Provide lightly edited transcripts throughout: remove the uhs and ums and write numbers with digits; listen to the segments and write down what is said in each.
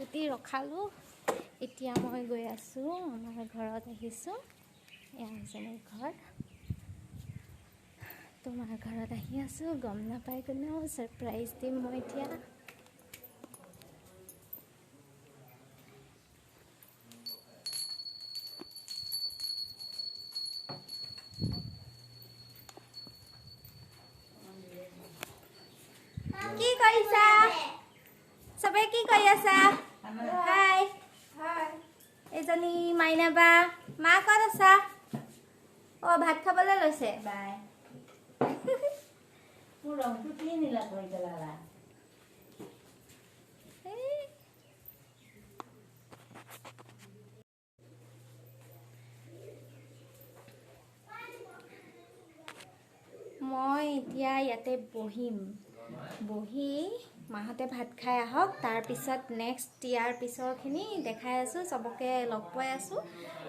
Scooty ৰখালোঁ। এতিয়া মই গৈ আছোঁ, আমাৰ ঘৰত আহিছোঁ। এয়া হৈছে মোৰ ঘৰ। তোমাৰ ঘৰত আহি আছোঁ, গম নাপায় কোনেও। ছাৰপ্ৰাইজ দিম মই এতিয়া। কি কৰিছা চবে? কি কৰি আছা? হাই, এইজনী মাইনা বা। মা ক'ত আছা? অঁ, ভাত খাবলৈ লৈছে। বাই, মোৰ ৰংটো কি নীলা কৰি পেলালা? মই এতিয়া ইয়াতে বহিম, বহি মাহঁতে ভাত খাই আহক, তাৰপিছত নেক্সট ইয়াৰ পিছৰখিনি দেখাই আছোঁ, চবকে লগ পাই আছোঁ।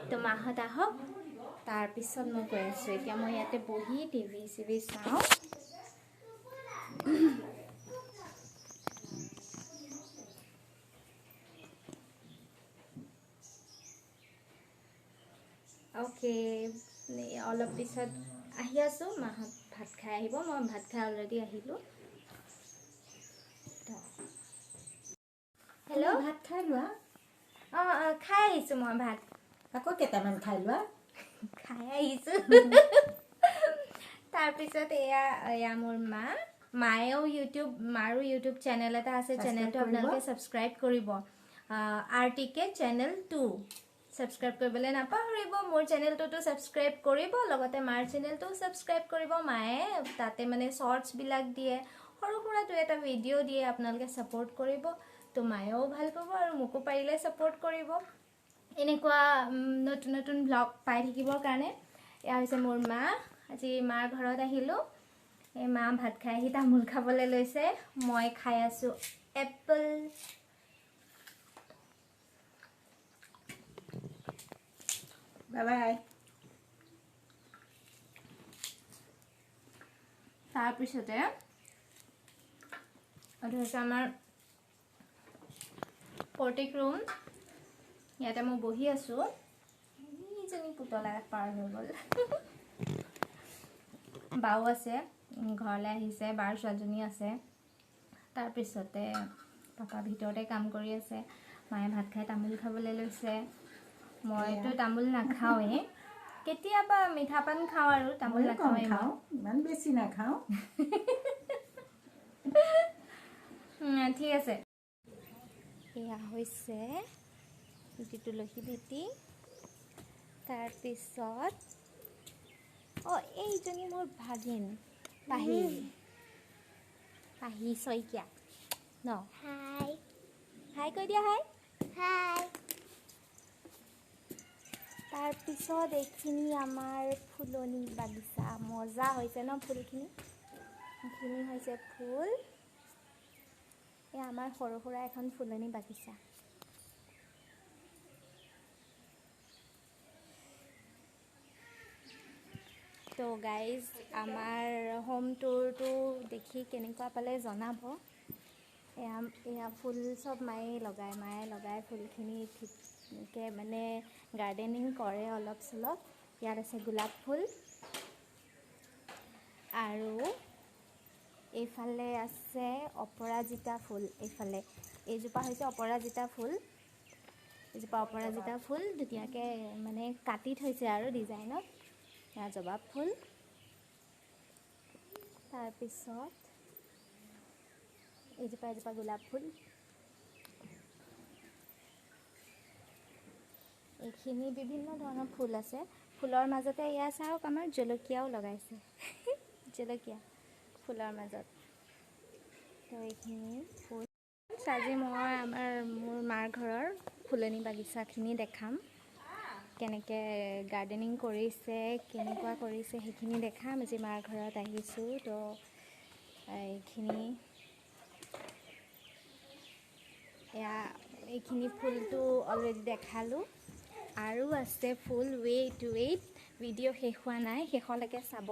তো মাহঁত আহক, তাৰপিছত মই গৈ আছোঁ। এতিয়া মই ইয়াতে বহি টিভি চিভি চাওঁ। অ'কে, অলপ পিছত আহি আছোঁ। মাহঁত ভাত খাই আহিব, মই ভাত খাই অলৰেডি আহিলোঁ। হেল্ল', ভাত খাই লোৱা। অঁ অঁ, খাই আহিছোঁ মই ভাত। আকৌ কেইটামান খাই লোৱা। খাই আহিছোঁ। তাৰপিছত এয়া এয়া মোৰ মা। মায়েও ইউটিউব, মাৰো ইউটিউব চেনেল এটা আছে। চেনেলটো আপোনালোকে ছাবস্ক্ৰাইব কৰিব, আৰ টি কে চেনেল 2। ছাবস্ক্ৰাইব কৰিবলৈ নাপাহৰিব। মোৰ চেনেলটোতো ছাবস্ক্ৰাইব কৰিব, লগতে মাৰ চেনেলটোও ছাবস্ক্ৰাইব কৰিব। মায়ে তাতে মানে শ্বৰ্টছবিলাক দিয়ে, সৰু সুৰা দুই এটা ভিডিঅ' দিয়ে। আপোনালোকে ছাপৰ্ট কৰিব তো মায়েও ভাল পাব আৰু মোকো পাৰিলে ছাপৰ্ট কৰিব, এনেকুৱা নতুন নতুন ভ্লগ পাই থাকিবৰ কাৰণে। এয়া হৈছে মোৰ মা। আজি মাৰ ঘৰত আহিলোঁ। এই মা ভাত খাই আহি তামোল খাবলৈ লৈছে, মই খাই আছোঁ এপল। Bye bye. তাৰপিছতে এইটো হৈছে আমাৰ পৰ্টিক ৰুম। ইয়াতে মই বহি আছোঁ। এইজনী পুতলা পাৰ হৈ গ'ল। বাও আছে, ঘৰলৈ আহিছে, বাৰ ছোৱালীজনী আছে। তাৰপিছতে পাপা ভিতৰতে কাম কৰি আছে। মায়ে ভাত খাই তামোল খাবলৈ লৈছে। মইতো তামোল নাখাওঁৱেই, কেতিয়াবা মিঠা পান খাওঁ আৰু তামোল ময়ো কম নাখাওঁৱেই। খাওঁ, ইমান বেছি নাখাওঁ। ঠিক আছে। এয়া হৈছে যিটো তুলসী ভেটি। তাৰপিছত অঁ, এইজনী মোৰ ভাগিন পাহি, পাহি শইকীয়া ন। হাই। হাই কৈ দিয়া, হাই। হাই। তাৰপিছত এইখিনি আমাৰ ফুলনি বাগিচা। মজা হৈছে ন ফুলখিনি? এইখিনি হৈছে ফুল। এয়া আমাৰ সৰু সুৰা এখন ফুলনি বাগিচা। তো গাইজ, আমাৰ হোম টুৰটো দেখি কেনেকুৱা পালে জনাব। এয়া এয়া ফুল চব মায়ে লগায়, মায়ে লগাই ফুলখিনি ঠিককৈ, মানে গাৰ্ডেনিং কৰে অলপ চলপ। ইয়াত আছে গোলাপ ফুল আৰু এইফালে আছে অপৰাজিতা ফুল। এইফালে এইজোপা হৈছে অপৰাজিতা ফুল। এইজোপা অপৰাজিতা ফুল ধুনীয়াকৈ মানে কাটি থৈছে আৰু ডিজাইনত। এয়া জবাব ফুল। তাৰপিছত এইজোপা এজোপা গোলাপ ফুল। এইখিনি বিভিন্ন ধৰণৰ ফুল আছে। ফুলৰ মাজতে এয়া চাওক, আমাৰ জলকীয়াও লগাইছে, জলকীয়া ফুলৰ মাজত। তো এইখিনি ফুল। আজি মই আমাৰ মোৰ মাৰ ঘৰৰ ফুলনি বাগিচাখিনি দেখাম, কেনেকৈ গাৰ্ডেনিং কৰিছে, কেনেকুৱা কৰিছে সেইখিনি দেখাম। আজি মাৰ ঘৰত আহিছোঁ। তো এইখিনি এয়া এইখিনি ফুলটো অলৰেডি দেখালোঁ, আৰু আছে ফুল। ৱেইট ৱেইট, ভিডিঅ' শেষ হোৱা নাই, শেষলৈকে চাব।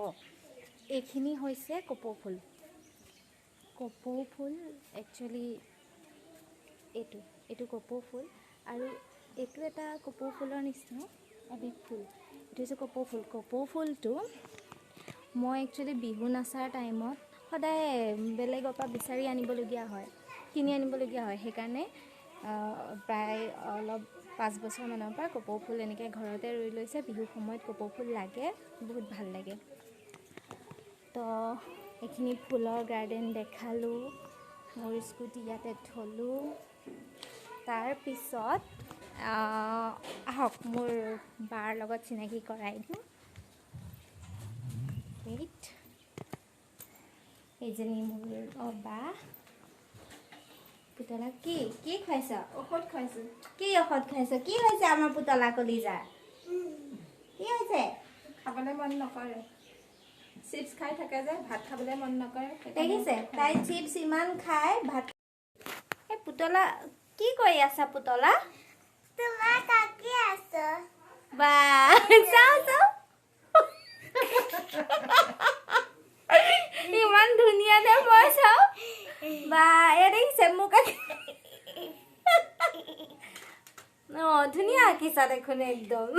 এইখিনি হৈছে কপৌ ফুল। কপৌ ফুল একচুৱেলি এইটো এইটো কপৌ ফুল আৰু এইটো এটা কপৌ ফুলৰ নিচিনা এবিধ ফুল। এইটো হৈছে কপৌ ফুল। কপৌ ফুলটো মই একচুৱেলি বিহু নাচাৰ টাইমত সদায় বেলেগৰ পৰা বিচাৰি আনিবলগীয়া হয়, কিনি আনিবলগীয়া হয়। সেইকাৰণে প্ৰায় অলপ 5 বছৰমানৰ পৰা কপৌ ফুল এনেকৈ ঘৰতে ৰুই লৈছে। বিহু সময়ত কপৌ ফুল লাগে, বহুত ভাল লাগে। তো এইখিনি ফুলৰ গাৰ্ডেন দেখালোঁ, মোৰ স্কুটি ইয়াতে থ'লোঁ। তাৰপিছত আহক, মোৰ বাৰ লগত চিনাকি কৰাই দিওঁ। ৱেইট, এইজনী মোৰ বা। পুতলা, কি কি খুৱাইছ? ঔষধ খুৱাইছোঁ। কি ঔষধ খুৱাইছ? কি হৈছে আমাৰ পুতলা কলিজা? কি হৈছে? খাবলৈ মন নকৰে, চিপছ খাই থাকে যে, ভাত খাবলৈ মন নকৰে সেইকাৰণে। দেখিছে, তাই চিপছ ইমান খায়, ভাত। এই পুতলা, কি কৰি আছা পুতলা? তোমাক আঁকি আছো। বা, চাওঁ চাওঁ, ইমান ধুনীয়া নে? মই চাওঁ। বা, এয়া দেখিছে মোক অঁ, ধুনীয়া আঁকিছা দেখোন একদম।